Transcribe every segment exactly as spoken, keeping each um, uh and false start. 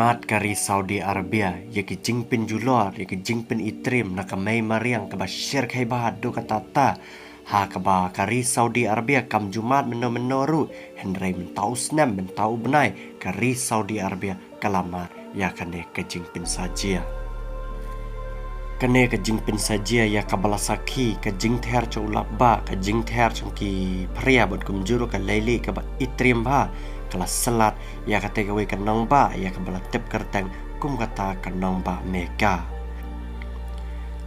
Mad ka ri Saudi Arabia ïa ki jingpynjulor, ïa ki jingpynitriem na ka mei mariang kaba shyrkhei bha haduh katta katta. Ha kaba ka ri Saudi Arabia kam ju mad mynno mynno ruh, hynrei mynta u snem mynta u bnai ka ri Saudi Arabia ka la mad ïa kane ka jingpynsajia. Kane ka jingpynsajia ïa kaba la sakhi ka jingther jong u lapbah, ka jingther jong ki phria bad kumjuh ruh ka leilieh kaba itriem bha, ka la syllat ïa katei kawei ka nongbah ïa kaba la tip kyrteng kum kata ka nongbah Mecca.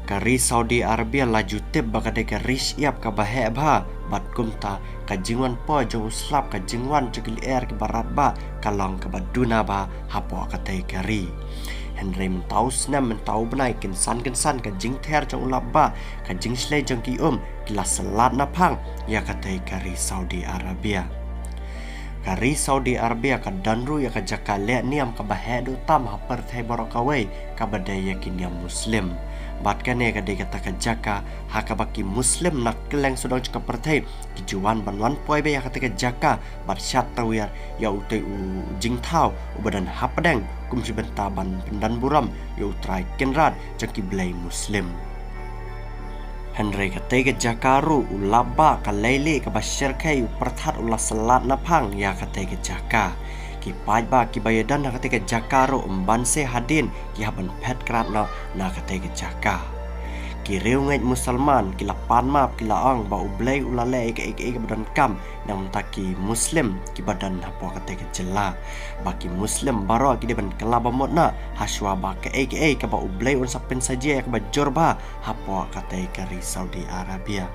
Ka ri Saudi Arabia la ju tip ba ka dei ka ri shyiap kaba heh bha, bad kumta ka jingwan poi jong u slap, ka jingwan jong ki lyer kiba radbah ka long kaba duna bha hapoh katei ka ri. Hynrei mynta u snem mynta u bnai, kynsan kynsan ka jingther jong u lapbah, ka jingshlei jong ki um, ki la syllat naphang ïa katei ka ri Saudi Arabia. Ka ri Saudi Arabia ka don ruh ïa ka jaka leh niam kaba heh duh tam ha pyrthei baroh kawei, kaba dei ïa ki niam Muslim. Bad kane ka dei kata ka jaka ha kaba ki Muslim na kylleng sawdong jong ka pyrthei ki ju wan ban wan poi beit ïa katei ka jaka bad shad tawiar ïa utei u jingthaw uba don hapdeng, kum shi bynta ban pyndon burom ïa U Trai Kynrad jong ki blei Muslim. Hynrei katei ka jaka ruh, u lapbah, ka leilieh kaba shyrkhei, u pyrthat u la syllat naphang ïa katei ka jaka. Ki paidbah kiba ïadon ha katei ka jaka ruh, ym banse hadien ki hap ban phet krad noh na katei ka jaka. Ki riewngeit Musalman ki la pan map, ki la ong ba U Blei u la leh ïa kaei kaei kaba donkam, namar ki Muslim kiba don hapoh katei ka jylla. Ba ki Muslim baroh ki dei ban kylla ba mut noh, hashwa ba kaei kaei kaba U Blei un sa pynsajia ïa kaba jur bha hapoh katei ka ri Saudi Arabia.